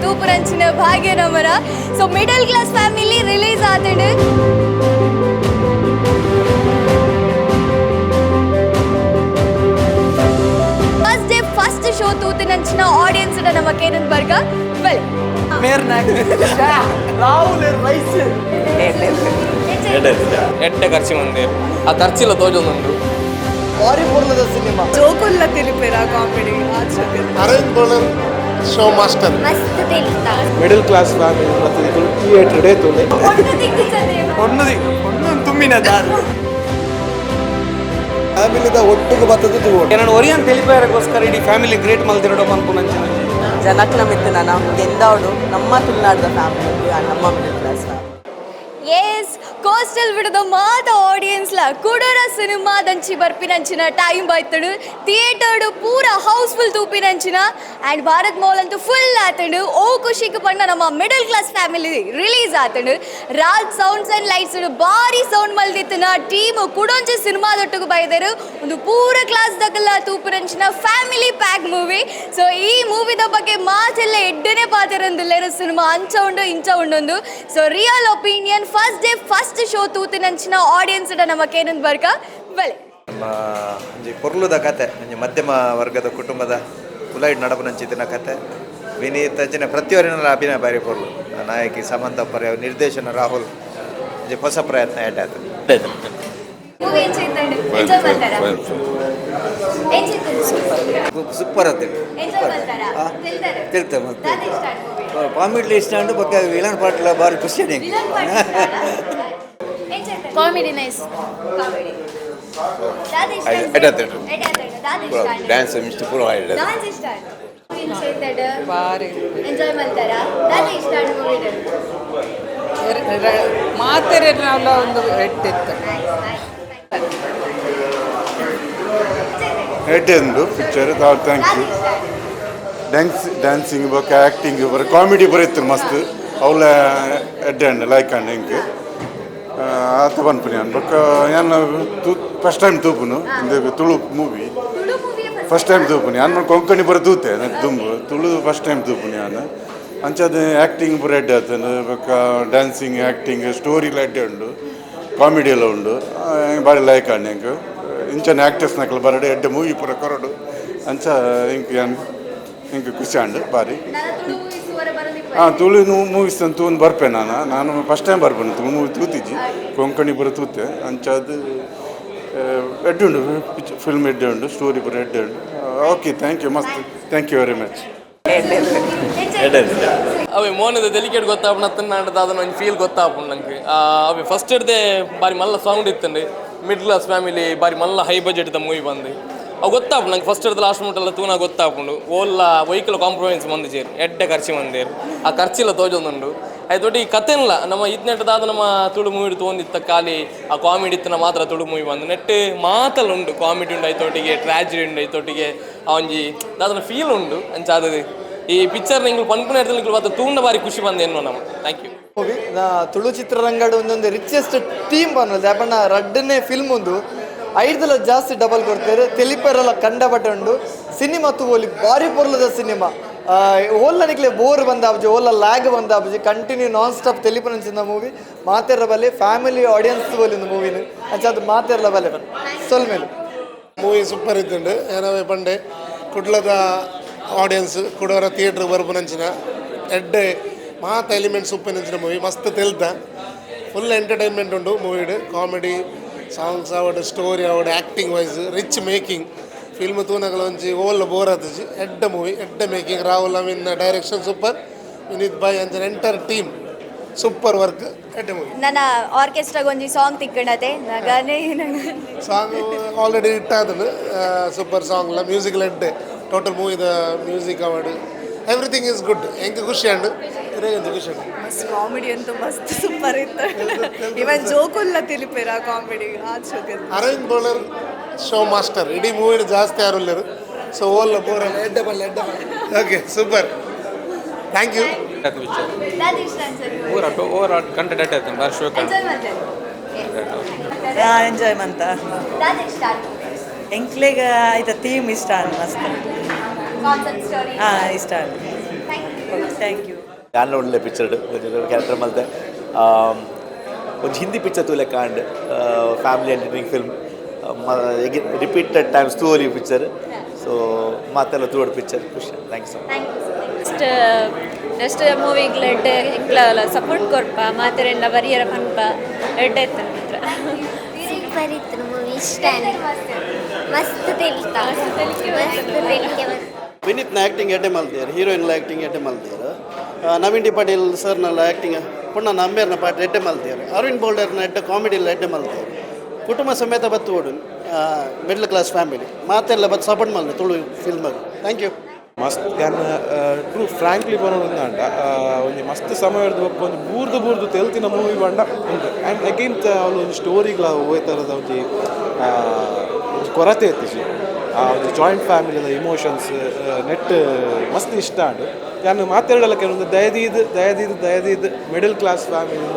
ತೂಪುರಂಚಿನ ಭಾಗ್ಯ ನಮರ. So middle class family release ಆತಂಡು. First day first show ತೂತಿನಂಚಿನ audience ನಮ್ಮ ಕೇನನ್ ಬರ್ಗ ಬಲೆ. Rice. ಎಡ್ಡೆ ಖರ್ಚು ಮಂದಿರ್, ಆ ಖರ್ಚಿಲ್ಲ ತೋಜೊಂದುಂಡು. ಭಾರಿ ಪೊರ್ಲದ ಸಿನಿಮಾ. ಜೋಕುಲ್ಲ ತಿಳಿಪೇರ, comedy. Aravind Bolar show master. ಮಸ್ತ್ ತಿಳಿತಾ. ಮಿಡಲ್ ಕ್ಲಾಸ್ ಫ್ಯಾಮಿಲಿ ಮತ್ತು ಥಿಯೇಟರ್ ಡೇ ತುಲೆ. ಒನ್ನದಿ ಒನ್ನೊಂದು ತುಂಬಿನ ದಾರಿ. ಫ್ಯಾಮಿಲಿದ ಒಟ್ಟಿಗೆ ಬರ್ತದೆ. ನಾನು ಒರಿಯನ್ ತಿಳಿಪೇರಕ್ಕೋಸ್ಕರ ಇಡೀ ಫ್ಯಾಮಿಲಿ ಗ್ರೇಟ್ ಮಲ್ದಿರಡೋ ಪನ್ಪುನಂಚಿನ. ಜನಕ್ಲ ಮಿತ್ತು ನಾನು ಗೆಂದಾವಡು ನಮ್ಮ ತುಳುನಾಡದ ಫ್ಯಾಮಿಲಿ, ನಮ್ಮ middle class family. Yes, coastal ಬಿಡದ ಮಾತ ಆಡಿಯನ್ಸ್ ಲ ಕುಡರ ಸಿನಿಮಾ ದಂಚಿ ಬರ್ಪಿನಂಚಿನ ಟೈಮ್ ಬಾಯ್ತಡು. ಥಿಯೇಟರ್ ಪೂರ ಹೌಸ್ಫುಲ್ ತೂಪಿನಂಚಿನ ಆ್ಯಂಡ್ ಭಾರತ್ ಮಾಲ್ ಅಂತೂ ಫುಲ್ ಆತಂಡು. ಓ ಖುಷಿಗೆ ಪಂಡ ನಮ್ಮ ಮಿಡಲ್ ಕ್ಲಾಸ್ ಫ್ಯಾಮಿಲಿ ರಿಲೀಸ್ ಆತಂಡು. ರಾಜ್ ಸೌಂಡ್ಸ್ ಆ್ಯಂಡ್ ಲೈಟ್ಸ್ ಭಾರಿ ಸೌಂಡ್ ಮಲ್ದಿತ್ತಿನ ಟೀಮ್ ಕುಡೊಂಜಿ ಸಿನಿಮಾದೊಟ್ಟಿಗೆ ಬೈದರು. ಒಂದು ಪೂರ ಕ್ಲಾಸ್ ದಗಲ್ಲ ತೂಪಿನಂಚಿನ ಫ್ಯಾಮಿಲಿ ಪ್ಯಾಕ್ ಮೂವಿ. ಸೊ ಈ ಮೂವಿದ ಬಗ್ಗೆ ಮಾತೆಲ್ಲ ಎಡ್ಡನೆ ಪಾತಿರಂದಿಲ್ಲೇನು, ಸಿನಿಮಾ ಅಂಚ ಉಂಡು, ಇಂಚ ಉಂಡೊಂದು. So real opinion, first day first show ತೂತಿನಂಚಿನ audience ನಮ್ಮ ಕೇನಂದ್ ಬರ್ಕ ಬಲೆ. ನಮ್ಮ ಒಂಜಿ ಪೊರ್ಲುದ ಕತೆ, ಒಂಜಿ ಮಧ್ಯಮ ವರ್ಗದ ಕುಟುಂಬದ ಉಲೈಡ್ ನಡಪುನಂಚಿತ್ತಿನ ಕತೆ. ವಿನೀತ್ ಅಂಚಿನ ಪ್ರತಿಯೊರಿನ ಅಭಿನಯ ಬಾರಿ ಪೊರ್ಲು. ನಾಯಕಿ ಸಮಂತ ಪರ್ಯ, ನಿರ್ದೇಶನ ರಾಹುಲ್, ಒಂಜಿ ಹೊಸ ಪ್ರಯತ್ನ ಎಡ್ಡೆ. ಮೂವಿ ಎಂಚ ಇತ್ತಂಡು? ಎಂಜಾಯ್ ಮಾಡ್ತಾರಾ? ಎಂಚ ಇತ್ತಂಡು? ಸೂಪರ್ ಆತಂಡು. ಎಂಜಾಯ್ ಮಾಡ್ತಾರಾ? ತಿಳ್ತಾರೆ? ತಿಳ್ತೆ ಮತ್ತೆ. ದಾದ ಇಷ್ಟ ಆಯ್ತು ಮೂವಿ? ಕಾಮಿಡಿ ಇಷ್ಟ ಉಂಟು, ಬೊಕ್ಕ ವಿಲನ್ ಪಾಟ್ಲ ಬಾರಿ ಖುಷಿ. ವಿಲನ್ ಪಾರ್ಟ್ ಇಷ್ಟ ಆಯ್ತಾ? ಎಂಚ ಇತ್ತಂಡು? Comedy nice. Comedy. ದಾದ ಇಷ್ಟ ಆಯ್ತು? ಎಡ್ಡೆ ಆತಂಡು. ಎಡ್ಡೆ ಆತಂಡು. ದಾದ ಇಷ್ಟ ಆಯ್ತು? ಡ್ಯಾನ್ಸ್ ಮಿಸ್ಟ್ ಪೂರ ಆಯ್ತು. ಡಾನ್ಸ್ ಇಷ್ಟ ಆಯ್ತು. ಎಂಚ ಇತ್ತಂಡು? ಭಾರಿ. ಎಂಜಾಯ್ ಮಾಡ್ತಾರಾ? ದಾದ ಇಷ್ಟ ಆಯ್ತು ಮೂವಿದು? ಮಾತೆರೆಲ್ಲ ಒಂದು ಎಟ್ಟಿತ್ತು. ಎಡ್ಡೆ ಉಂಡು picture, thank you. Dance, dancing ಬೊಕ್ಕ ಆ್ಯಕ್ಟಿಂಗ್ ಬರ, ಕಾಮಿಡಿ ಬರ ಇತ್ತು ಮಸ್ತ್. ಅವಳ ಎಡ್ಡೆ ಅಂಡ್ ಲೈಕ್ ಅಂಡ್ ಇಂಕ್ ಆತ ಪನ್ಪುನಿ ಯಾನ್. ಬೊಕ್ಕ ಯಾನ್ ತೂ ಫಸ್ಟ್ ಟೈಮ್ ತೂಪುನು ಇಂದು ತುಳು ಮೂವಿ. ತುಳು ಮೂವಿಯ? ಫಸ್ಟ್ ಟೈಮ್ ತೂಪುನಿ ಯಾನ್. ಕೊಂಕಣಿ ಬರ ತೂತೆ ದುಂಬು, ತುಳು ಫಸ್ಟ್ ಟೈಮ್ ತೂಪುನಿ ಯಾನ್. ಅಂಚಾದ ಆ್ಯಕ್ಟಿಂಗ್ ಪೂರ ಎಡ್ಡೆ ಆತಂಡು. ಬೊಕ್ಕ ಡ್ಯಾನ್ಸಿಂಗ್, ಆ್ಯಕ್ಟಿಂಗ್, ಸ್ಟೋರಿಲ ಎಡ್ಡೆ ಉಂಡು, ಕಾಮಿಡಿ ಎಲ್ಲ ಉಂಡು. ಬಾರಿ ಲೈಕ್ ಆಂಡ್ ಎಂಕ್. ಇಂಚನ ಆ್ಯಕ್ಟರ್ಸ್ ನಕಲು ಬರಡು, ಎಡ್ಡೆ ಮೂವಿ ಪೂರ ಕೊರಡು ಅಂಚ ಇಂಕ್ ಯಾನ್ ಇಂಕ್ ಖುಷಿ ಆಂಡ್ ಬಾರಿ. ನನ್ನ ತುಳು ಮೂವಿ ಸುವರ ಬರಲಿಕ್ಕೆ. ಹಾಂ, ತುಳು ಮೂವೀಸ್ ತೂಂದು ಬರ್ಪೆ ನಾನು. ನಾನು ಫಸ್ಟ್ ಟೈಮ್ ಬರ್ಪೇನೆ. ತುಳು ಮೂವಿ ತೂತಿಜ್ಜಿ, ಕೊಂಕಣಿ ಪೂರ ತೂತೆ. ಅಂಚಾದ ಎಡ್ಡೆ ಉಂಡು ಫಿಲ್ಮ್, ಎಡ್ಡೆ ಉಂಡು, ಸ್ಟೋರಿ ಪೂರ ಎಡ್ಡೆ ಉಂಡು. ಓಕೆ, thank you ಮಸ್ತ್, thank you very much. ಅವೆ ಮೋನದ ಡೆಲಿಕೇಟ್ ಗೊತ್ತಾಪುಂಡು ಅತ್ತನಾಂಡ ದಾದನ ಒಂಜಿ ಫೀಲ್ ಗೊತ್ತಾಪುಂಡು ನಂಗೆ. ಅವೆ ಫಸ್ಟ್ ಇಡ್ದೆ ಬಾರಿ ಮಲ್ಲ ಸೌಂಡ್ ಇತ್ತಂಡು. ಮಿಡ್ಲ್ ಕ್ಲಾಸ್ ಫ್ಯಾಮಿಲಿ ಬಾರಿ ಮಲ್ಲ ಹೈ ಬಜೆಟ್ the movie ಬಂದು ಅವು ಗೊತ್ತಾಪುಂಡು ನಂಗೆ. ಫಸ್ಟ್ ಇಡ್ದು ಲಾಸ್ಟ್ ಮುಟ್ಟಲ್ಲ ತೂನ ಗೊತ್ತಾಪುಂಡು. ಓಲ್ಲ ವೆಹಿಕಲ್ ಕಾಂಪ್ರಮೈಸ್ ಮಂದಿಜೇರು, ಎಡ್ಡೆ ಖರ್ಚು ಮಂದೇರು, ಆ ಖರ್ಚಿಲ್ಲ ತೋಜೊಂದುಂಡು. ಆಯ್ತು, ಈ ಕತೆನ್ಲ ನಮ್ಮ ಇದ್ನೆಟ್ ದಾದ ನಮ್ಮ ತುಳು ಮೂವಿ ತೋಂದಿತ್ತ ಖಾಲಿ ಆ ಕಾಮಿಡಿ ಇತ್ತನ ಮಾತ್ರ ತುಳು ಮೂವಿ ಬಂದು ನೆಟ್ ಮಾತಲ್ಲ ಉಂಡು. ಕಾಮಿಡಿ ಉಂಡು, ಐತೊಟ್ಟಿಗೆ ಟ್ರಾಜಿಡಿ ಉಂಡು, ಐತೊಟ್ಟಿಗೆ ಆ ಒಂಜಿ ದಾದನ ಫೀಲ್ ಉಂಡು. ಅಂಚಾದದು ಈ ಪಿಕ್ಚರ್ ನಿಂಗಳು ಪನ್ಪುನ ನಿಂಗಳು ಮಾತ್ರ ತೂಂಡ ಬಾರಿ ಖುಷಿ ಬಂದ ಎನ್ನುವ ನಮ್ಮ. Thank you. Movie Tulu ಚಿತ್ರರಂಗಡ್ ಒಂದೊಂದು ರಿಚೆಸ್ಟ್ ಟೀಮ್ ಪನ್ನೊಂದು ಯಾಪಣ್ಣ. ರಡ್ಡನೇ ಫಿಲ್ಮ್ ಒಂದು ಐದಲ ಜಾಸ್ತಿ ಡಬಲ್ ಕೊಡ್ತಾರೆ. ತೆಲಿಪೆರಲ ಕಂಡಪಟ್ಟೆ ಉಂಡು. ಸಿನಿಮಾ ತೂವೊಲಿ, ಭಾರಿ ಪೊರ್ಲದ ಸಿನಿಮಾ. ಓಲ್ಲ ನಿಕ್ಲೆ ಬೋರ್ ಬಂದಾಪುಜಿ, ಓಲ್ಲ ಲ್ಯಾಗ್ ಬಂದಾಪುಜಿ. ಕಂಟಿನ್ಯೂ ನಾನ್ ಸ್ಟಾಪ್ ತೆಲಿಪುನಂಚಿನ ಮೂವಿ. ಮಾತೆರ್ರ ಬಲೆ, ಫ್ಯಾಮಿಲಿ ಆಡಿಯನ್ಸ್ ತೂವೊಲಿ ಒಂದು ಮೂವಿನ. ಅಂಚ ಅದು ಮಾತೆರ್ಲ ಬಲೆ ಬನ್ ಸೊಲ್ಮೇಲೆ. Movie super ಇದ್ದುಂಡು. ಏನವೇ ಪಂಡೆ, ಕುಡ್ಲದ ಆಡಿಯನ್ಸ್ ಕುಡೋರ ಥಿಯೇಟ್ರ್ ಬರ್ಪುನಂಚಿನ ಎಡ್ಡೆ ಮಾತ ಎಲಿಮೆಂಟ್ಸ್ ಉಪ್ಪುನಂಚಿನ ಮೂವಿ. ಮಸ್ತ್ ತೆಲ್ತ, ಫುಲ್ ಎಂಟರ್ಟೈನ್ಮೆಂಟ್ ಉಂಡು ಮೂವಿಡ್. ಕಾಮಿಡಿ, ಸಾಂಗ್ಸ್ ಆವಡ್, ಸ್ಟೋರಿ ಆವಡ್, acting wise rich making. Film ತೂನಗಲ ಒಂಜಿ ಓಲ್ಲ ಬೋರ್ ಆತುಜಿ. ಎಡ್ಡೆ ಮೂವಿ, ಎಡ್ಡೆ making. Rahul Amin direction super, Vineeth ಬಾಯ್ ಅಂಚನೆ ಎಂಟರ್ ಟೀಮ್ ಸೂಪರ್ ವರ್ಕ್. ಎಡ್ಡೆ ಮೂವಿ. ನನ್ನ ಆರ್ಕೆಸ್ಟ್ರಾಗ ಒಂಜಿ ಸಾಂಗ್ ತಿಕ್ಕಣತೆ ನಗನೇ. ಸಾಂಗ್ ಆಲ್ರೆಡಿ ಹಿಟ್ ಆತಂಡು. ಸೂಪರ್ ಸಾಂಗ್ ಲ, ಮ್ಯೂಸಿಕ್ ಎಡ್ಡೆ. ಟೋಟಲ್ ಮೂವಿದ music award, everything is good. ಎಂಕ್ ಖುಷಿ ಅಂಡ್ ಎಂತ ಖುಷಿ ಅಂಡ್. ಮಸ್ತ್ ಕಾಮಿಡಿ ಅಂತೂ ಮಸ್ತ್ ಸೂಪರ್ ಇತ್ತು. ಇವನ್ ಜೋಕುಲ್ಲ ತಿಳಿಪೇರ, ಕಾಮಿಡಿ ಆಚೋಕೆ. Aravind Bolar show master. ಇಡೀ ಮೂವಿ ಜಾಸ್ತಿ ಯಾರು ಸೊ ಓಲ್ಲ ಬೋರ್. ಎಡ್ಡೆ ಬಲ್ಲ, ಎಡ್ಡೆ ಬಲ್ಲ. Okay, super, thank you. ದಾದ ಇಷ್ಟ ಅನ್ಸರ್? ಓವರ್ ಓವರ್ ಕಂಟೆಂಟ್ ಎಡ್ಡೆ ಆಯ್ತು, ಬಾರಿ ಶೋಕ್. ಎಂಜಾಯ್ ಮಾಡ್ತಾರೆ? ಎಂಜಾಯ್ ಮಂತ. ದಾದ ಇಷ್ಟ ಆಯ್ತು? ಎಂಕ್ಲೆಗ್ ಆಯ್ತ ಥೀಮ್ ಇಷ್ಟ ಅನ್ ಮಸ್ತ್. Concept, story? ಹಾಂ, ಇಷ್ಟ ಆಯ್ತು. Thank you. Thank you. ಯಾನ್ ಒಳ್ಳೆ ಪಿಕ್ಚರ್ ಕ್ಯಾರೆಕ್ಟರ್ ಮಲ್ತೆ. ಒಂಜಿ ಹಿಂದಿ ಪಿಕ್ಚರ್ ತೂಲೆ ಕಾಂಡ್, family entertaining film. Repeated times ತೂವೊಲಿ ಪಿಕ್ಚರ್. ಸೊ ಮಾತೆಲ್ಲ ತೂವೊಡು ಪಿಕ್ಚರ್. ಖುಷಿ. Thank you so much. Thank you. Next next ಮೂವಿಗ್ಲ ಎಡ್ಡೆ, ಎಂಕ್ಲ ಸಪೋರ್ಟ್ ಕೊರ್ಪ ಮಾತೆರೆಲ್ಲ ಬರಿಯರ ಪನ್ಪ, ಎಡ್ಡೆ ಇತ್ತು ಮಾತ್ರ. ಸೂಪರ್ ಇತ್ತು ಮೂವಿ, ಇಷ್ಟ. ಮಸ್ತ್ ತೆಲಿತ, ಮಸ್ತ್ ತೆಲಿಕೆ ಬಂತು. ವಿನೀತ್ನ ಆ್ಯಕ್ಟಿಂಗ್ ಎಡ್ಡೆ ಮಲ್ದಿಯರ್, ಹೀರೋಯಿನ್ಲ ಆ್ಯಕ್ಟಿಂಗ್ ಎಡ್ಡೆ ಮಲ್ದಿಯರ್. ನವೀನ್ ಡಿ ಪಾಟೀಲ್ ಸರ್ನೆಲ್ಲ ಆ್ಯಕ್ಟಿಂಗ್, ಪುಣ್ಣ ಅಂಬೇರ್ನ ಪಾಠ ಎಡ್ಡೆ ಮಲ್ದಿಯರ್. ಅರವಿಂದ್ ಬೋಲ್ಡರ್ನ ಎಡ್ಡೆ ಕಾಮಿಡಿಲ್ಲ ಎಡ್ಡೆ ಮಲ್ದಿಯರ್. ಕುಟುಂಬ ಸಮೇತ ಬತ್ತು ಓಡು, ಮಿಡ್ಲ್ ಕ್ಲಾಸ್ ಫ್ಯಾಮಿಲಿ ಮಾತೆಲ್ಲ ಬತ್ತು ಸಪೋರ್ಟ್ ಮಲ್ದೆ ತುಳು ಫಿಲ್ಮ್. Thank you. ಮಸ್ತ್ ಯಾನ್ ಟ್ರೂ ಫ್ರಾಂಕ್ಲಿ ಪನೊಡೊಂದಾಂಡ, ಒಂಜಿ ಮಸ್ತ್ ಸಮಯ ಬೊಕ್ಕ ಒಂಜಿ ಬೂರ್ದು ಬೂರ್ದು ತೆಲ್ತಿನ ಮೂವಿ ಪಂಡ ಉಂದು. ಆ್ಯಂಡ್ ಅಗೈನ್ ಅವ್ಲು ಒಂಜಿ ಸ್ಟೋರಿಗ್ಲ ಒವ್ವೇ ಥರದ ಒಂಜಿ ಒಂಜಿ ಕೊರತೆ ಇತ್ತಿಜಿ. ಆ ಒಂಜಿ ಜಾಯಿಂಟ್ ಫ್ಯಾಮಿಲಿದ ಇಮೋಷನ್ಸ್ ನೆಟ್ ಮಸ್ತ್ ಇಷ್ಟ ಆಂಡ್. ಯಾನ್ ಮಾತೆರಡಲ ಕೆಲವೊಂದು ದಯದೀದ್ ದಯದೀದ್ ದಯದೀದ್ ಮಿಡಲ್ ಕ್ಲಾಸ್ ಫ್ಯಾಮಿಲಿ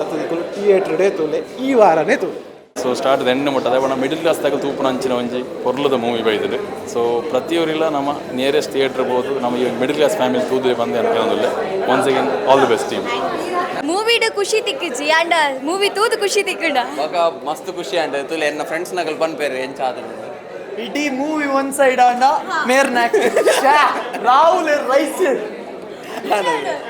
ಥಿಯೇಟರ್ ಡೇ ತೂಲೆ, ಈ ವಾರನೇ ತೂಲೆ. ಸೊ ಸ್ಟಾರ್ಟ್ ಎಂಡ್ ಮುಟ್ಟ ಅದೇ ಮಿಡಿಲ್ ಕ್ಲಾಸ್ ತಗಲ್ ತೂಪುನ ಅಂಚಿನ ಒಂಜಿ ಪೊರ್ಲುದ ಮೂವಿ ಬೈದಿದೆ. ಸೊ ಪ್ರತಿಯೊರಿಲ ನಮ್ಮ ನಿಯರೆಸ್ಟ್ ಥಿಯೇಟರ್ ಬೋದು, ನಮ್ಮ ಈ ಮಿಡಿಲ್ ಕ್ಲಾಸ್ ಫ್ಯಾಮಿಲಿ ತೂದು ಬಂದೆ ಅಂತ ಕೇಳೋದಿಲ್ಲ. Once again, all the best team. ಮೂವಿಡ್ ಖುಷಿ ತಿಕ್ಕಿಜಿ ಅಂಡ ಮೂವಿ ತೂದು ಖುಷಿ ತಿಕ್ಕಂಡ? ಬೊಕ ಮಸ್ತ್ ಖುಷಿ ಆಂಡ್. ತುಲೆ ಎನ್ನ ಫ್ರೆಂಡ್ಸ್ ನಗಲ್ ಪನ್ಪೇರು ಎಂಚ ಆತಂಡ್. ಇಡೀ ಮೂವಿ ಒನ್ ಸೈಡ್ ಆಂಡ ಮೇರ್ನ ರಾಹುಲ್ ರೈಸ್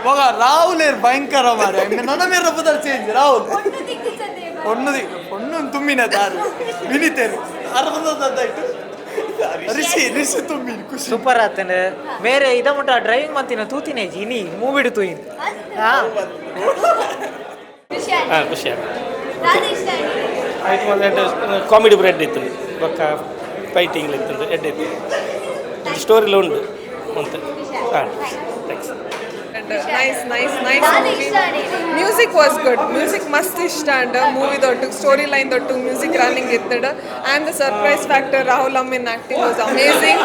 ಮಗ, ರಾಹುಲ್ ಏರ್ ಭಯಂಕರ ಮಾರೆ. ನನ್ನ ಮೇರ ಬದಲ್ ಚೇಂಜ್ ರಾಹುಲ್. ಹೊಣ್ಣು ಹೊಣ್ಣು ತುಂಬಿನ ದಾರು ವಿನಿತೇರು ಅರ್ಧದಾಯ್ತು. ರಿಷಿ ರಿಷಿ ತುಂಬಿನ ಖುಷಿ. ಸೂಪರ್ ಆತನ ಮೇರೆ. ಇದ ಮುಟ್ಟ ಡ್ರೈವಿಂಗ್ ಮಂತಿನ ತೂತಿನೇ ಇನಿ ಮೂವಿಡ್ ತೂಯಿನ್. ಹಾ. ಖುಷಿ. ಹಾಂ, ಖುಷಿ ಆಯ್ತು. ಒಂದು ಕಾಮಿಡಿ ಬ್ರೆಡ್ ಇತ್ತು, ಬೊಕ್ಕ ಫೈಟಿಂಗ್ ಇತ್ತು, ಎಡ್ಡೆ ಇತ್ತು. ಸ್ಟೋರಿಲ ಉಂಡು ಅಂತ. ಹಾಂ, thanks. Nice, nice, nice movie. Music was good. Music ಮಸ್ತ್ ಇಷ್ಟ ಅಂಡ್ ಮೂವಿ ದೊಟ್ಟು ಸ್ಟೋರಿ ಲೈನ್ ದೊಟ್ಟು ಮ್ಯೂಸಿಕ್ ರನ್ನಿಂಗ್ ಇತ್ತಡ್. And the surprise factor, Rahul Amin acting was amazing.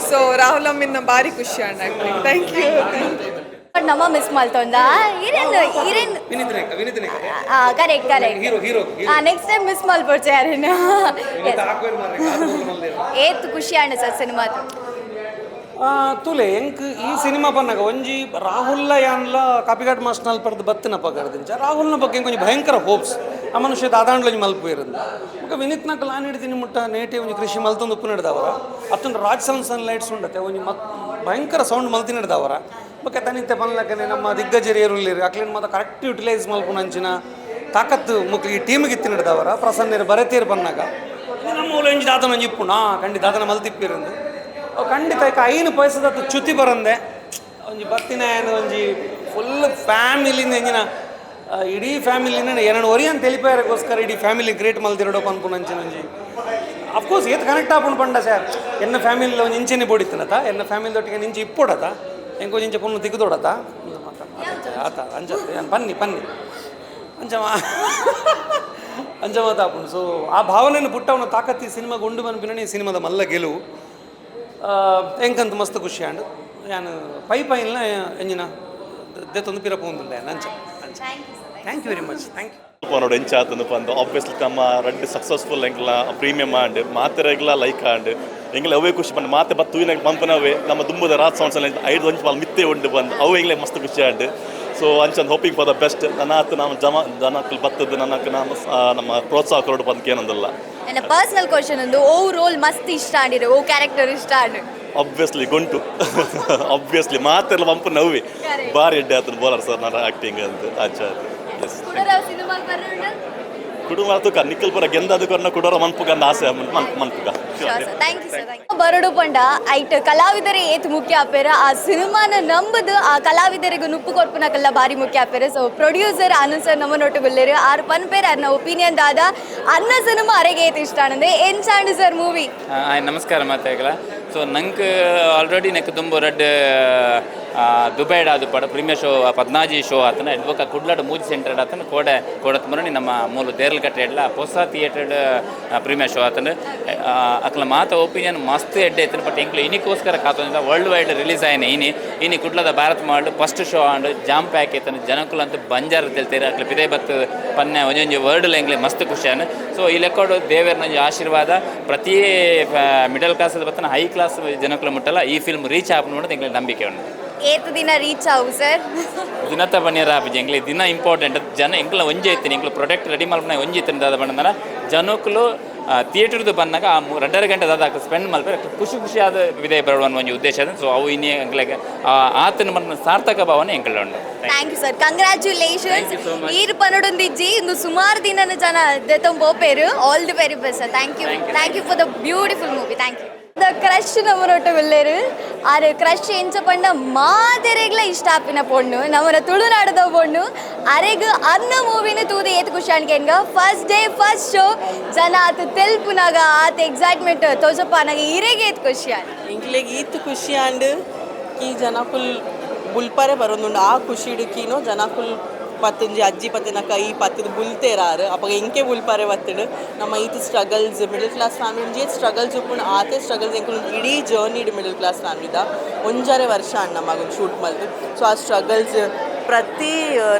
So Rahul Amin ಭಾರಿ ಖುಷಿ and acting. Thank you, thank you. ನಮ್ಮ miss ಮಲ್ತೊಂದ ಇರೇನ್ ಇರೇನ್? Vineeth. Correct correct. Hero hero. Next time miss ಮಲ್ಪೊಡ್ಚೆ ಯಾರೇನು. ಏತ್ ಖುಷಿ ಆಂಡ ಸರ್ ಸಿನಿಮಾದ? ತುಲೆ ಎಂಕ್ ಈ ಸಿನಿಮಾ ಪನ್ನಗ ಒಂಜಿ ರಾಹುಲ್ಲ ಯಾನ್ಲ ಕಾಪಿಕಾಡ್ ಮಾಸ್ಟರ್ನಲ್ಲಿ ಪಡೆದು ಬತ್ತಿನ ಪಗರ್ದಿಂಚ ರಾಹುಲ್ನ ಬಗ್ಗೆ ಒಂಜಿ ಭಯಂಕರ ಹೋಪ್ಸ್. ಆ ಮನುಷ್ಯ ದಾದಾಂಡ್ಲ ಒಂಜಿ ಮಲ್ಪು ಇರಂದು. ಬೊಕ ವಿನೀತ್ನ ಲಾನ್ ಹಿಡ್ತೀನಿ ಮುಟ್ಟ ನೇಟಿವ್ ಒಂಜಿ ಕೃಷಿ ಮಲ್ತೊಂದು ಉಪ್ಪು ನಡೆದವರ ಅತ್ತಂಡ ರಾಜ್ ಸೌಂಡ್ಸ್ ಅಂಡ್ ಲೈಟ್ಸ್ ಉಂಡತೆ ಒಂಜಿ ಮತ್ ಭಯಂಕರ ಸೌಂಡ್ ಮಲ್ತಿ ನಡೆದವರ. ಬೊಕ ತನಿತ್ತೆ ಪನ್ಲಕನೆ ನಮ್ಮ ದಿಗ್ಗಜರು ಏರುಲ್ಲಿರು ಅಕ್ಲೇನ್ ಮಾತ ಕರೆಕ್ಟ್ ಯುಟಿಲೈಸ್ ಮಲ್ಪುನ ಅಂಚಿನ ತಾಕತ್ತು ಮುಕ್ಲು ಈ ಟೀಮ್ಗೆ ಇತ್ತಿ ನಡೆದವರ. ಪ್ರಸನ್ನೇರು ಬರತೇರು ಪನ್ನಾಗ ನಮ್ಮ ಮೂಲ ಒಂಜಿ ದಾದನ ಒಂಜಿ ಇಪ್ಪು ನಾ ಖಂಡಿತ ದಾದನ ಮಲ್ತಿಪ್ಪಿರಂದು. ಅವು ಖಂಡಿತ ಐಕ ಐನು ಪೈಸದ ಚ್ಯುತಿ ಬರಂದೆ. ಒಂಜಿ ಬತ್ತಿನ ಏನು ಒಂಜಿ ಫುಲ್ ಫ್ಯಾಮಿಲಿನ ಎಂಜಿನ ಇಡೀ ಫ್ಯಾಮಿಲಿನ ಎರಡು ಒರಿ ಅಂತ తెలిపారಗೋಸ್ಕರ ಇಡೀ ಫ್ಯಾಮಿಲಿ ಕ್ರಿಯೇಟ್ ಮಲ್ದಿರಡೋ ಪನ್ಪುನ ಅಂಚಿನ ಒಂಜಿ. ಅಫ್ಕೋರ್ಸ್ ಏತ್ ಕನೆಕ್ಟ್ ಆಪುಂಡು ಪಂಡ ಸರ್, ಎನ್ನ ಫ್ಯಾಮಿಲಿ ಒಂಜಿ ಇಂಚೆನೆ ಬೋಡಿತ್ತನತ, ಎನ್ನ ಫ್ಯಾಮಿಲಿ ದೊಟ್ಟಿಗೆ ನಿಂಚೆ ಇಪ್ಪೊಡತ, ಎಂಕೊಂಜಿ ಇಂಚೆ ಪೊಣ್ಣು ತಿಕ್ಕದೊಡತ ಆತ ಅಂಚ ಪನ್ನಿ ಪನ್ನಿ ಅಂಚ ಅಂಚ ಮಾತಾಪುಂಡು. ಸೊ ಆ ಭಾವನೆಯನ್ನು ಪುಟ್ಟವನ ತಾಕತ್ತಿ ಸಿನಿಮಾಗ ಉಂಡು ಮನ್ಪಿನ ಈ ಸಿನಿಮಾದ ಮಲ್ಲ ಗೆಲುವು. ಎಂಕಂತ ಮಸ್ತ್ ಖುಷಿ ಆಂಡ್. ಯಾನ್ ಪೈ ಪೈನ್ಲ ಎಂಜಿನ ದೆತ್ತೊಂದು ಪಿರ ಪೋಂದುಲ್ಲೆ ಅಂಚ ಅಂಚ. Thank you very much, thank you. ಪನೋಡು ಎಂಚ ಆತಂದು ಪಂದು. ಆಬ್ವಿಯಸ್ಲಿ ನಮ್ಮ ರಡ್ಡ್ ಸಕ್ಸಸ್ಫುಲ್ ಎಂಕ್ಲ ಪ್ರೀಮಿಯಂ ಆಂಡ್, ಮಾತೆರೆಗ್ಲ ಲೈಕ್ ಆಂಡ್. ಎಂಗ್ಲ ಅವೇ ಖುಷಿ ಪಂಡ ಮಾತೆ ಬತ್ತು ತೂಯಿನಾಗ ಪಂಪನವೇ ನಮ್ಮ ದುಂಬುದ ರಾಜ್ ಸೌಂಡ್ಸ್ ಐದು ಒಂಜಿ ಪಾಲ್ ಮಿತ್ತೆ ಉಂಡು ಬಂದು ಅವು ಎಂಗ್ಲೆ ಮಸ್ತ್ ಖುಷಿ ಆಂಡ್. ಸೊ ಅಂಚಂದು ಹೋಪಿಂಗ್ ಫಾರ್ the best. ನನ್ನ ಆತು ನಮ್ಮ ಜಮ ಜನಕ್ಕಲ್ ಬತ್ತದ್ದು ನನಕ್ಕೆ ನಮ್ಮ ನಮ್ಮ ಪ್ರೋತ್ಸಾಹ ಕೊರಡು ಬಂದು ಏನಂದಲ್ಲ. ನನ್ನ ಪರ್ಸನಲ್ ಕ್ವಶನ್ ಒಂದು, ಓ ರೋಲ್ ಮಸ್ತ್ ಇಷ್ಟ ಆಂಡಿರು, ಓ ಕ್ಯಾರೆಕ್ಟರ್ ಇಷ್ಟ ಆಂಡ್? Obviously gonna. ಆಬ್ವಿಯಸ್ಲಿ ಮಾತೆಲ್ಲ ಪಂಪು ನವ್ವಿ ಬಾರಿ ಎಡ್ಡೆ ಆತನ ಬೋಲರ್ ಸರ್ ನನ್ನ ಆಕ್ಟಿಂಗ್ ಅಂತ ಆಚೆ ಆತು. ಎಸ್. ಸಿನಿಮಾ ಬರೋಣ. ಕುಟುಂಬ ತುಕ ನಿಕ್ಕಲ್ ಪುರ ಗೆಂದದು ಕೊರ್ನ ಕುಡೋರ ಮನ್ಪುಗ ಆಸೆ ಮನ್ಪುಗ. Thank you sir, thank you. ಬರಡು ಪಂಡ ಐಟ್ ಕಲಾವಿದರೆ ಏತ್ ಮುಖ್ಯ ಆಪೇರ, ಆ ಸಿನಿಮಾನ ನಂಬುದು ಆ ಕಲಾವಿದರಿಗೆ ನುಪ್ಪು ಕೊರ್ಪುನಕಲ್ಲ ಭಾರಿ ಮುಖ್ಯ ಆಪೇರ. ಸೊ ಪ್ರೊಡ್ಯೂಸರ್ ಆನಂದ್ ಸರ್ ನಮ್ಮ ನೊಟ್ಟು ಬಲ್ಲೇರು. ಆರು ಪನ್ಪೇರ್ ಅನ್ನ ಒಪಿನಿಯನ್ ದಾದ, ಅನ್ನ ಸಿನಿಮಾ ಅರೆಗೆ ಏತ್ ಇಷ್ಟ ಆನಂದೆ ಎಂಚಾಂಡು ಸರ್ ಮೂವಿ? ನಮಸ್ಕಾರ ಮಾತಾಗಲ. ಸೊ ನಂಗೆ ಆಲ್ರೆಡಿ ನೆಕ್ ತುಂಬ ರಡ್ಡ್ ದುಬೈಡ್ ಅದು ಪಡ ಪ್ರೀಮಿಯರ್ ಶೋ 14 ಶೋ ಆತನ ಎಡ್ಬೊಕ ಕುಡ್ಲಾಡ್ ಮೂಜಿ ಸೆಂಟರ್ ಆತನ ಕೋಡೆ ಕೋಡತ್ ಮರಣಿ ನಮ್ಮ ಮೂಲು ದೇರ್ಲಕಟ್ಟೆ ಎಡ್ಲ ಹೊಸ ಥಿಯೇಟರ್ಡ್ ಪ್ರೀಮಿಯರ್ ಶೋ ಆತನ. ಅಕ್ಲ ಮಾತ ಒಪಿನಿಯನ್ ಮಸ್ತ್ ಎಡ್ಡೆ ಐತನ. ಬಟ್ ಎಂಕ್ಲು ಇನಿಕೋಸ್ಕರ ಕಾತೊಂದಿಲ್ಲ. ವರ್ಲ್ಡ್ ವೈಡ್ ರಿಲೀಸ್ ಆಯ್ನ ಇನಿ ಇನಿ ಕುಡ್ಲದ ಭಾರತ್ ಮಾಲ್ಡ್ ಫಸ್ಟ್ ಶೋ ಆಂಡ್ ಜಾಮ್ ಪ್ಯಾಕ್ ಐತನ. ಜನಕುಲಂತೂ ಬಂಜಾರ ತೆಲ್ತೇರು. ಅಕ್ಲ ಪಿದೆ ಬತ್ತು ಪನ್ನೆ ಒಂಜೊಂಜಿ ವರ್ಡ್ ಎಂಕ್ಲೆ ಮಸ್ತ್ ಖುಷಿಯಾನ. ಸೊ ಈ ಲೆಕ್ಕೋಡು ದೇವರನ ಆಶೀರ್ವಾದ ಪ್ರತಿ ಮಿಡಲ್ ಕ್ಲಾಸ್ ಬತ್ತನ ಹೈ ಕ್ಲಾಸ್ ಜನಕುಲ ಮುಟ್ಟಲ್ಲ ಈ ಫಿಲ್ಮ್ ರೀಚ್ ಆಪುಂಡು ಎಂಕ್ಲೆ ನಂಬಿಕೆ ಉಂಡು. ಏತ್ ದಿನ ರೀಚ್ ಆವು ಸರ್? ದಿನತ ಬನ್ನಿರ ಆಪಿಜಿ ಎಂಕ್ಲೆ ದಿನ ಇಂಪಾರ್ಟೆಂಟ್. ಜನ ಎಂಕ್ಲ ಒಂಜಿ ಐತಿನಿ, ಎಂಕ್ಲ ಪ್ರಾಡಕ್ಟ್ ರೆಡಿ ಮಲ್ಪನ ಒಂಜಿ ಇತ್ತಿನ ದಾದ ಬಣ್ಣನ ಜನಕ್ಕಲು ಥಿಯೇಟರ್ದು ಬಂದಾಗ ಆ 2.5 ಗಂಟೆ ದಾದ ಸ್ಪೆಂಡ್ ಮಲ್ಪರೆ ಖುಷಿ ಖುಷಿಯಾದ ವಿದಾಯ ಬರುವ ಒಂಜಿ ಉದ್ದೇಶ ಅದ. ಸೊ ಅವು ಇನ್ನೇ ಎಂಕ್ಲೆಗ್ ಆತನ ಮನ್ನ ಸಾರ್ಥಕ ಭಾವನೆ ಎಂಕ್ಲ ಉಂಡು. Thank you sir, congratulations. Thank you so much. ಈರ್ ಪನೊಡೊಂದಿಜ್ಜಿ, ಇಂದು ಸುಮಾರು ದಿನನ ಜನ ದೆತೊಂಬೋಪೇರು. All the very best sir. Thank you, thank you for the beautiful movie. Thank you. The crush ನಮ್ಮನೊಟ್ಟು ಉಲ್ಲೇರು. ಆರು ಕ್ರಶ್ ಎಂಚ ಪಂಡ ಮಾತೆರೆಗ್ಲ ಇಷ್ಟ ಆಪಿನ ಪೊಣ್ಣು, ನಮ್ಮನ ತುಳುನಾಡದ ಪೊಣ್ಣು. ಅರೆಗ್ ಅನ್ನ ಮೂವಿನ ತೂದು ಏತ್ ಖುಷಿ ಅನ್ಕೆನ್ಗ? ಫಸ್ಟ್ ಡೇ ಫಸ್ಟ್ ಶೋ ಜನ ಆತ ತೆಲ್ಪುನಾಗ ಆತ ಎಕ್ಸೈಟ್ಮೆಂಟ್ ತೋಜಪ್ಪ ನಾಗ ಇರೆಗೆ ಏತ್ ಖುಷಿ ಆಂಡ್? ಎಂಕ್ಲೆಗ್ ಈತ್ ಖುಷಿ ಆಂಡ್ ಕಿ ಜನಕುಲ್ ಬುಲ್ಪರೆ ಬರೊಂದುಂಡು. ಆ ಖುಷಿಡ್ ಕೀನೋ ಜನಕುಲ್ ಪತ್ತೊಂಜಿ ಅಜ್ಜಿ ಪತ್ತಿನ ಕೈ ಪತ್ತದ ಬುಲ್ತೇರಾರು ಅಪಗ ಎಂಕೆ ಬುಲ್ಪರೆ ಬತ್ತುಂಡು. ನಮ್ಮ ಈತ್ ಸ್ಟ್ರಗಲ್ಸ್, ಮಿಡಲ್ ಕ್ಲಾಸ್ ಫ್ಯಾಮಿಲಿ ಒಂಜಿ ಸ್ಟ್ರಗಲ್ಸ್ ಉಪ್ಪುಂಡು. ಆತೆ ಸ್ಟ್ರಗಲ್ಸ್ ಎಂಕುಲು ಇಡೀ ಜರ್ನಿ ಮಿಡಲ್ ಕ್ಲಾಸ್ ಫ್ಯಾಮಿಲಿದ 1.5 ವರ್ಷ ಅಣ್ಣ ನಮಗೊಂದು ಶೂಟ್ ಮಲ್ತು. ಸೊ ಆ ಸ್ಟ್ರಗಲ್ಸ್ ಪ್ರತಿ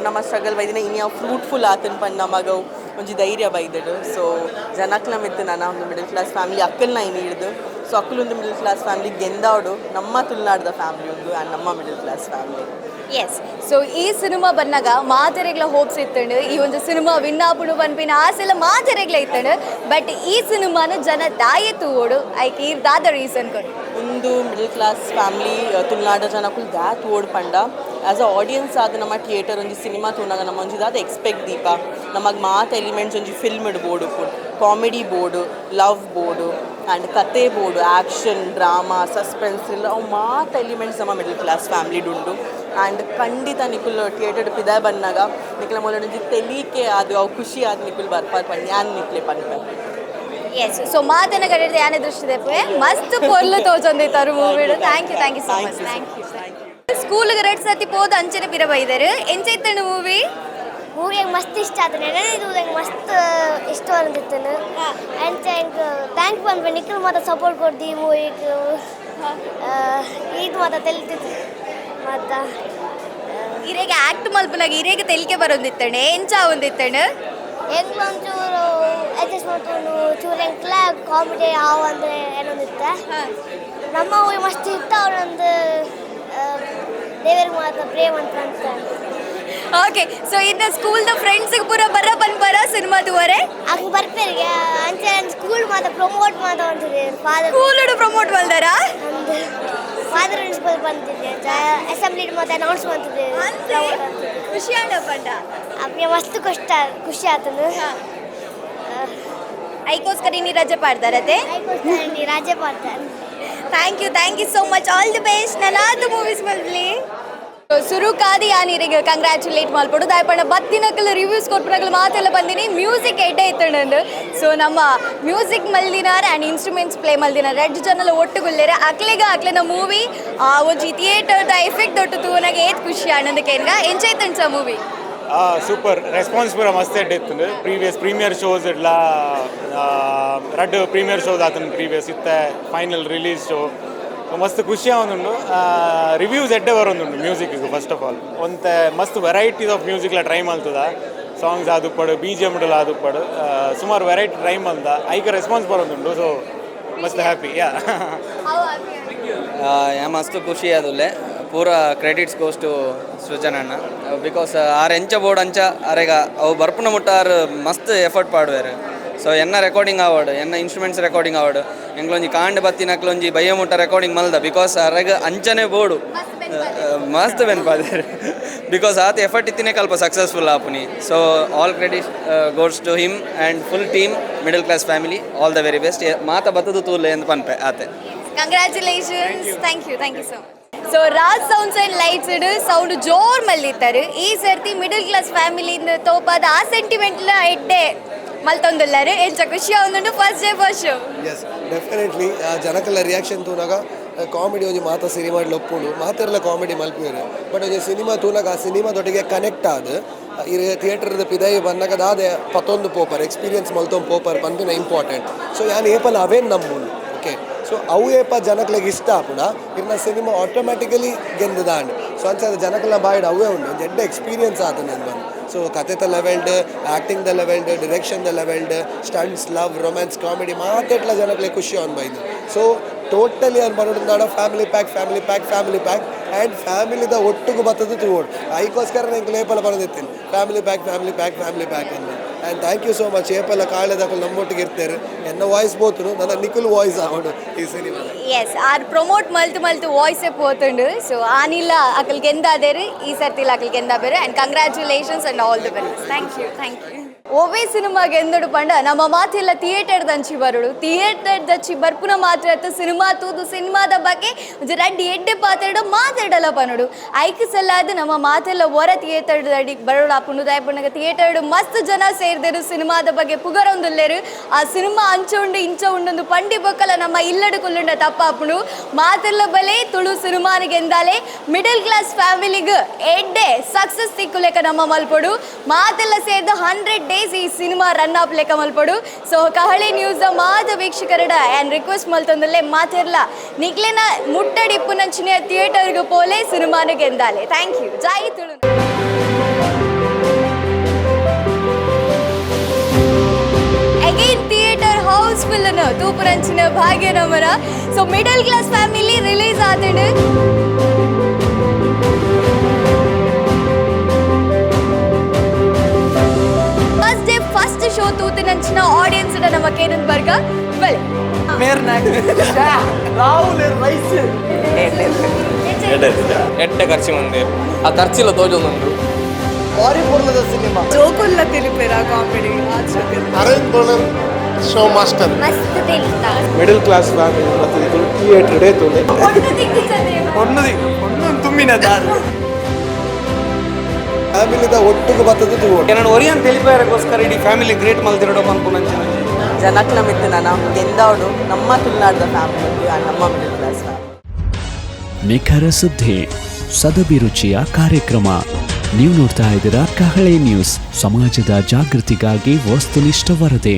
ನಮ್ಮ ಸ್ಟ್ರಗಲ್ ಬೈದಿನ ಇನಿ ಅವು ಫ್ರೂಟ್ಫುಲ್ ಆತನ್ ಪಂದ್ ನಮಗ ಒಂಜಿ ಧೈರ್ಯ ಬೈದಡು. ಸೊ ಜನಕ್ಲ ಮಿತ್ತು ನಾನು ಒಂದು ಮಿಡಲ್ ಕ್ಲಾಸ್ ಫ್ಯಾಮಿಲಿ ಅಕ್ಕಲ್ನ ಇನಿ ಹಿಡ್ದು. ಸೊ ಅಕ್ಕಲೊಂದು ಮಿಡಲ್ ಕ್ಲಾಸ್ ಫ್ಯಾಮಿಲಿ ಗೆಂದಾವಡು. ನಮ್ಮ ತುಳುನಾಡ್ದ ಫ್ಯಾಮಿಲಿ ಒಂದು ಆ್ಯಂಡ್ ನಮ್ಮ ಮಿಡಲ್ ಕ್ಲಾಸ್ ಫ್ಯಾಮಿಲಿ. ಎಸ್, ಸೊ ಈ ಸಿನಿಮಾ ಬಂದಾಗ ಮಾತೆರೆಗ್ಲ ಹೋಪ್ಸ್ ಇತ್ತಂಡು. ಈ ಒಂದು ಸಿನಿಮಾ ವಿನ್ ಆಪುಂಡು ಪನ್ಪಿನ ಆಸೆಲ ಮಾತೆರೆಗ್ಲ ಇತ್ತಂಡು. ಬಟ್ ಈ ಸಿನಿಮಾನ ಜನ ದಾಯೆ ತೂವೋಡು? ಐಕ್ ಈ ದಾದ ರೀಸನ್ ಕೊಡು? ಒಂದು ಮಿಡಲ್ ಕ್ಲಾಸ್ ಫ್ಯಾಮಿಲಿ ತುಳುನಾಡ ಜನಕುಲು ದಾತ್ ಓಡ್ ಪಂಡ, ಆ್ಯಸ್ ಅ ಆಡಿಯನ್ಸ್ ಆದ ನಮ್ಮ ಥಿಯೇಟರ್ ಒಂಜಿ ಸಿನಿಮಾ ತೂನಾಗ ನಮ್ಮ ಒಂಜಿ ದಾದ ಎಕ್ಸ್ಪೆಕ್ಟ್ ದೀಪ? ನಮಗೆ ಮಾತ ಎಲಿಮೆಂಟ್ಸ್ ಒಂಜಿ ಫಿಲ್ಮ್ ಬೋಡು, ಕಾಮಿಡಿ ಬೋಡು, ಲವ್ ಬೋಡು ಆ್ಯಂಡ್ ಕತೆ ಬೋಡು, ಆ್ಯಕ್ಷನ್, ಡ್ರಾಮಾ, ಸಸ್ಪೆನ್ಸ್, ಥ್ರಿಲ್ಲರ್, ಅವು ಮಾತ ಎಲಿಮೆಂಟ್ಸ್ ನಮ್ಮ ಮಿಡಲ್ ಕ್ಲಾಸ್ ಫ್ಯಾಮಿಲಿಡ್ ಉಂಡು. ಆ್ಯಂಡ್ ಖಂಡಿತ ನಿಕುಲ್ ಥಿಯೇಟರ್ ಪಿದ ಬಂದಾಗ ನಿಕ್ಲ ಮೊದಲು ತೆಲಿಕೆ ಅದು ಅವು ಖುಷಿ ಆದ ನಿಕುಲ್ ಬರ್ಪಾರ್ ಪಂಡ್ ಯಾನ್ ನಿಕ್ಲೆ ಪನ್ಪೆ. ಎಸ್, ಸೊ ಮಾತನ ಕಡೆ ಯಾನೆ ದೃಷ್ಟಿ ಮಸ್ತ್ ಪೊರ್ಲು ತೋಜೊಂದಿತ್ತಾರು ಮೂವಿಡು. Thank you, thank you so much, thank you. ಸ್ಕೂಲ್ಗೆ ರೆಡ್ ಸತಿ ಪೋದು ಅಂಚನೆ ಪಿರ ಬೈದಾರು. ಎಂಚ ಇತ್ತಂಡು ಮೂವಿ? ಮೂವಿ ಮಸ್ತ್ ಇಷ್ಟ ಆತ. ನೆನೆ ತೂದಂಗೆ ಮಸ್ತ್ ಇಷ್ಟ ಬಂದಿತ್ತು. ಅಂಚ ಎಂಕ್ thank ಪನ್ಪೆ, ನಿಖಿಲ್ ಮಾತ ಸಪೋರ್ಟ್ ಕೊಡ್ದು ಈ ಮೂವಿಗ್. ಇದು ಮಾತ ತೆಲಿತಿತ್ತು ಮಾತ. ಇರೆಗೆ ಆಕ್ಟ್ ಮಲ್ಪನಾಗ ಇರೆಗೆ ತೆಲಿಕೆ ಬರೋದಿತ್ತಣೆ, ಎಂಚ ಒಂದಿತ್ತಣೆ? ಎಂಕ್ಲ ಒಂಚೂರು ಅಡ್ಜಸ್ಟ್ ಮಾಡ್ಕೊಂಡು ಚೂರು ಎಂಕ್ಲ ಕಾಮಿಡಿ ಆವ ಅಂದ್ರೆ ಏನೊಂದಿತ್ತ. ನಮ್ಮ ಮೂವಿ ಮಸ್ತ್ ಇತ್ತು. ಅವರೊಂದು ದೇವರಿಗೆ ಮಾತ್ರ ಪ್ರೇಮ್ ಅಂತ ಅಂತ. ಓಕೆ, ಸೊ ಇನ್ನು ಸ್ಕೂಲ್ the friends ಪೂರ ಬರ ಬನ್ ಬರ ಸಿನಿಮಾ ತೂವರೆ? ಅಕ್ಕ ಬರ್ಪೇರಿಗೆ. ಅಂಚೆ ಸ್ಕೂಲ್ ಮಾತ್ರ ಪ್ರಮೋಟ್ ಮಾತ್ರ ಹೊಂಟಿದೆ ಫಾದರ್. ಸ್ಕೂಲ್ ಪ್ರಮೋಟ್ ಮಲ್ದಾರಾ? ಫಾದರ್ ಪ್ರಿನ್ಸಿಪಲ್ ಬಂದಿದ್ದೆ, ಅಸೆಂಬ್ಲಿ ಮತ್ತೆ ಅನೌನ್ಸ್ ಮಾಡ್ತಿದ್ದೆ. ಖುಷಿ ಆಂಡ ಪಂಡ? ಅಪ್ಪ ಮಸ್ತ್ ಕಷ್ಟ ಖುಷಿ ಆತನು. ಐಕೋಸ್ಕರ ಇನ್ನಿ ರಜೆ ಪಾಡ್ದಾರತೆ? ರಜೆ ಪಾಡ್ತಾರೆ. Thank you, thank you so much. All the best. ನನಾದ ಮೂವೀಸ್ ಮಲ್ಲಿ ಸುರುಕಾದಿ ಯಾನಿರಿಗೆ ಕಂಗ್ರ್ಯಾಚುಲೇಟ್ ಮಲ್ಪೊಡು. ದಾಯಪಂಡ ಬತ್ತಿನಕಲ್ ರಿವ್ಯೂಸ್ ಕೊಟ್ಪನಕಲ್ ಮಾತೆಲ್ಲ ಬಂದಿನಿ, ಮ್ಯೂಸಿಕ್ ಎಡ್ಡೆ ಇತ್ತಂಡು. ಸೊ ನಮ್ಮ ಮ್ಯೂಸಿಕ್ ಮಲ್ದಿನಾರ್ ಆ್ಯಂಡ್ ಇನ್ಸ್ಟ್ರೂಮೆಂಟ್ಸ್ ಪ್ಲೇ ಮಲ್ದಿನಾರ್ ರೆಡ್ ಜನಲ ಒಟ್ಟುಗುಲ್ಲೇರೆ. ಅಕ್ಲೆಗ ಅಕ್ಲೆನ ಮೂವಿ ಒಂಜಿ ಥಿಯೇಟರ್ದ ಎಫೆಕ್ಟ್ ಒಟ್ಟು ತೂವನಾಗ ಏತ್ ಖುಷಿ ಆನಂದಕ್ಕೆ. ಎಂಚ ಇತ್ತಂಡ್ ಸರ್ ಮೂವಿ? ಸೂಪರ್ ರೆಸ್ಪಾನ್ಸ್ ಪೂರ ಮಸ್ತ್ ಎಡ್ಡೆ ಇತ್ತು. ಪ್ರೀವಿಯಸ್ ಪ್ರೀಮಿಯರ್ ಶೋಸ್ ಇಡ್ಲ ರಡ್ಡ್ ಪ್ರೀಮಿಯರ್ ಶೋಸ್ ಆತನ ಪ್ರೀವಿಯಸ್ ಇತ್ತೆ ಫೈನಲ್ ರಿಲೀಸ್ ಶೋ ಮಸ್ತ್ ಖುಷಿ ಆವೊಂದುಂಡು. ರಿವ್ಯೂಸ್ ಎಡ್ಡೆ ಬರೋದುಂಡು. ಮ್ಯೂಸಿಕ್ ಫಸ್ಟ್ ಆಫ್ ಆಲ್ ಒಂತೆ ಮಸ್ತ್ ವೆರೈಟೀಸ್ ಆಫ್ ಮ್ಯೂಸಿಕ್ಲ ಟ್ರೈ ಮಲ್ತದ. ಸಾಂಗ್ಸ್ ಆದುಪ್ಪಡು, ಬಿಜಿಎಮ್ ಆದುಪ್ಪಡು, ಸುಮಾರು ವೆರೈಟಿ ಟ್ರೈ ಮಲ್ದ. ಐಕ ರೆಸ್ಪಾನ್ಸ್ ಬರೋದುಂಡು. ಸೊ ಮಸ್ತ್ ಹ್ಯಾಪಿ, ಯಾ. ಯಾ, ಮಸ್ತ್ ಖುಷಿ ಆದುಲ್ಲೆ. ಪೂರ ಕ್ರೆಡಿಟ್ಸ್ ಗೋಸ್ ಟು ಸೃಜನ್ ಅಣ್ಣ, because are ಎಂಚ ಬೋರ್ಡ್ ಅಂಚ ಅರೆಗ ಅವು ಬರ್ಪುನ ಮುಟ್ಟ ಆರ್ ಮಸ್ತ್ ಎಫರ್ಟ್ ಪಾಡುವೆರ್. ಸೊ ಎನ್ನ ರೆಕಾರ್ಡಿಂಗ್ ಆವಡ್, ಎನ್ನ ಇನ್ಸ್ಟ್ರೂಮೆಂಟ್ಸ್ ರೆಕಾರ್ಡಿಂಗ್ ಆವಡ್, ಎಂಕ್ಲೊಂಜಿ ಕಾಂಡ್ ಬತ್ತಿನಕ್ಲೊಂಜಿ ಬಯ್ಯ ಮುಟ್ಟ ರೆಕಾರ್ಡಿಂಗ್ ಮಲ್ದ, because ಅರೆಗ ಅಂಚನೆ ಬೋರ್ಡು. ಮಸ್ತ್ ಬೆನ್ಪಾದೇರ್, because ಆತ effort ಇತ್ತಿನೇ Kalpa successful ಆಪುನಿ. So all credit goes to him and full team middle class family. All the very best. ಮಾತ ಬತ್ತದು ತೂಲೆ ಎಂದು ಪನ್ಪೆ ಆತೆ. Congratulations, thank you, thank you so much. So Raj sounds and lights sound ಜೋರ್ ಮಲ್ಲಿತ್ತಾರೆ. ಈ ಸರ್ತಿ middle class ಫ್ಯಾಮಿಲಿಯಿಂದ ತೋಪಾದ ಆ ಸೆಂಟಿಮೆಂಟ್ಲ ಎಡ್ಡೆ ಮಲ್ತೊಂದುಲ್ಲಾರು. ಎಂಚ ಖುಷಿ ಆವೊಂದುಂಡು first day first show? S, definitely. ಜನಕಲ್ಲ reaction ತೂನಾಗ ಕಾಮಿಡಿ ಒಂಜಿ ಮಾತ ಸಿನಿಮಾ ಒಪ್ಪುಂಡು, ಮಾತೆರ್ಲ ಕಾಮಿಡಿ ಮಲ್ಪುವೆರ್. ಬಟ್ ಒಂಜಿ ಸಿನಿಮಾ ತೂನಾಗ ಆ ಸಿನಿಮಾದೊಟ್ಟಿಗೆ ಕನೆಕ್ಟ್ ಆದ್ ಈ ಥಿಯೇಟರ್ದ ಪಿದಯಿ ಬನ್ನಗ ದಾದೆ ಪತ್ತೊಂದು ಪೋಪರ್, ಎಕ್ಸ್ಪೀರಿಯನ್ಸ್ ಮಲ್ತೊಂದು ಪೋಪರ್ ಪನ್ಪಿನ ಇಂಪಾರ್ಟೆಂಟ್. ಸೊ ಯಾನ್ ಏಪಲ ಅವೇನ್ ನಂಬುನು. ಓಕೆ, ಸೊ ಅವು ಏಪ ಜನಕ್ಲೆಗ್ ಇಷ್ಟ ಆಪುಂಡ, ಇರ್ನ ಸಿನಿಮಾ ಆಟೋಮ್ಯಾಟಿಕಲಿ ಗೆಂದದಾಂಡ್. ಸೊ ಅಂಚ ಜನಕಲ್ನ ಬಾಯ್ಡ್ ಅವೇ ಉಂಡು, ಒಂಜಿ ಎಡ್ಡೆ ಎಕ್ಸ್ಪೀರಿಯನ್ಸ್ ಆತನ ಬಂದು. ಸೊ ಕತೆತ ಲೆವೆಲ್ಡ್, ಆ್ಯಕ್ಟಿಂಗ್ the ಲೆವೆಲ್ಡ್, ಡಿರೆಕ್ಷನ್ the ಲೆವೆಲ್ಡ್, stunts, love, romance, comedy ಮಾತೆಟ್ಲ ಜನಕ್ಲೆ ಖುಷಿ ಆನ್ ಬೈದು. ಸೊ ಟೋಟಲಿ ಅನ್ ಬರೋಡು family pack, family pack, family pack. And ಫ್ಯಾಮಿಲಿದ ಒಟ್ಟುಗು ಬತ್ತದು ತೂವೋಡು. ಐಕೋಸ್ಕರ ನಂಗೆ ಲೇಪಲ ಬರೋದಿತ್ತಿಲ್ಲ, family pack family pack family pack ಅಂದ. And thank you so much. ಏಪಲ್ಲ ಕಾಳೆದಕ್ಕಲು ನಮ್ಮೊಟ್ಟಿಗೆ ಇರ್ತಾರೆ. ಎನ್ನ ವಾಯ್ಸ್ ಬೋತನು ನನ್ನ ನಿಖಿಲ್ ವಾಯ್ಸ್ ಆವಡು ಈ ಸಿನಿಮಾ. ಎಸ್, ಆರ್ ಪ್ರಮೋಟ್ ಮಲ್ತು ಮಲ್ತು ವಾಯ್ಸೇ ಪೋತುಂಡು. ಸೊ ಆನಿಲ್ಲ ಅಕಲ್ ಗೆಂದಾದೇರು, ಈ ಸರ್ತಿಲ Akal ಗೆಂದಾಬೇರು. And congratulations and all the best. Thank you, thank you. ಒವ್ವೇ ಸಿನಿಮಾ ಗೆಂದಡು ಪಂಡ ನಮ್ಮ ಮಾತೆಲ್ಲ ಥಿಯೇಟರ್ ದಂಚಿ ಬರೋಡು, ಥಿಯೇಟರ್ ದಂಚಿ ಬರ್ಪುನ ಮಾತ್ರ ಅತ್ತ ಸಿನಿಮಾ ತೂದು ಸಿನಿಮಾದ ಬಗ್ಗೆ ಒಂಜಿ ರಡ್ಡ್ ಎಡ್ಡೆ ಪಾತೆರಡು ಮಾತಾಡಲ ಪನೋಡು. ಐಕ್ ಸಲ್ಲಾದ್ ನಮ್ಮ ಮಾತೆಲ್ಲ ಹೊರ ಥಿಯೇಟರ್ ಅಡಿ ಬರೋಡು ಆಪುಂಡು. ದಾಯಪಣ್ಣಗ ಥಿಯೇಟರ್ ಮಸ್ತ್ ಜನ ಸೇರ್ದರು, ಸಿನಿಮಾದ ಬಗ್ಗೆ ಪುಗರೊಂದುಲ್ಲೇರು. ಆ ಸಿನಿಮಾ ಅಂಚ ಉಂಡು ಇಂಚ ಉಂಡೊಂದು ಪಂಡಿ ಬೊಕ್ಕಲ ನಮ್ಮ ಇಲ್ಲಡು ಕುಲ್ಲುಂಡ ತಪ್ಪಾಪುಂಡು. ಮಾತೆಲ್ಲ ಬಲೆ ತುಳು ಸಿನಿಮಾನಿಗೆ ಎಂದಾಲೆ ಮಿಡಲ್ ಕ್ಲಾಸ್ ಫ್ಯಾಮಿಲಿಗೆ ಎಡ್ಡೆ ಸಕ್ಸಸ್ ತಿಕ್ಕುಲೆಕ ನಮ್ಮ ಮಲ್ಪೊಡು. ಮಾತೆಲ್ಲ ಸೇರ್ದು 100 ಡೇಸ್ ಈ ಸಿನಿಮಾ ರನ್ ಆಪ್ ಲೆಕ್ಕ ಮಲ್ಪೊಡು. ಸೊ ಕಹಳೆ ನ್ಯೂಸ್ ಮಾತ ವೀಕ್ಷಕರಡ ಆ್ಯಂಡ್ ರಿಕ್ವೆಸ್ಟ್ ಮಲ್ತೊಂದಲ್ಲೇ ಮಾತಿರ್ಲ ನಿಕ್ಲೆನ ಮುಟ್ಟಡಿಪ್ಪು ನಂಚಿನ ಥಿಯೇಟರ್ಗೆ ಪೋಲೆ ಸಿನಿಮಾನ ಗೆಂದಾಲೆ. Thank you. Jai Tulu. Again theatre house full ಅನ್ನು ತೂಪುರಂಚಿನ ಭಾಗ್ಯ ನಮರ. So middle class family release ಆತಂಡು. First day first show ತೂತಿನಂಚಿನ audience ನಮ್ಮ ಕೇನನ್ ಬರ್ಗ ಬಲೆ ರಾಹುಲ್ ರೈಸ್ ಎಡ್ಡೆ ಖರ್ಚು ಮಂದಿ ಆ ಖರ್ಚಿಲ್ಲ ತೋಜೊಂದುಂಡು. ಭಾರಿ ಪೊರ್ಲದ ಸಿನಿಮಾ. ಜೋಕುಲ್ಲ ತಿಳಿಪೇರ comedy Aravind Bolar show master. ಮಸ್ತ್ ತಿಳಿತಾ ಮಿಡಲ್ ಕ್ಲಾಸ್ ಫ್ಯಾಮಿಲಿ ಮತ್ತು ಥಿಯೇಟರ್ ಡೇ ತುಲೆ ಒಂದು ತುಂಬಿನ ದಾರಿ ಫ್ಯಾಮಿಲಿದ ಒಟ್ಟುಗು ಬತ್ತದು ತೂವೋಡು. ನಾನು ಒರಿಯನ್ ತೆಲಿಪೇರಕ್ಕೋಸ್ಕರ ಇಡೀ ಫ್ಯಾಮಿಲಿ ಗ್ರೇಟ್ ಮಲ್ತಿರೋಡು ಪನ್ಪುನಂಚಿನ ಜನಕ್ಲ ಮಿತ್ತು ನನ್ನ ಗೆಂದಾವಡು ನಮ್ಮ ತುಳುನಾಡ್ದ ಫ್ಯಾಮಿಲಿ ನಮ್ಮ ಮಿಡಲ್ ಕ್ಲಾಸ್ ಫ್ಯಾಮಿಲಿ. ನಿಖರ ಸುದ್ದಿ, ಸದಭಿರುಚಿಯ ಕಾರ್ಯಕ್ರಮ. ನೀವು ನೋಡ್ತಾ ಇದ್ದೀರಾ ಕಹಳೆ ನ್ಯೂಸ್, ಸಮಾಜದ ಜಾಗೃತಿಗಾಗಿ ವಸ್ತುನಿಷ್ಠ ವರದಿ.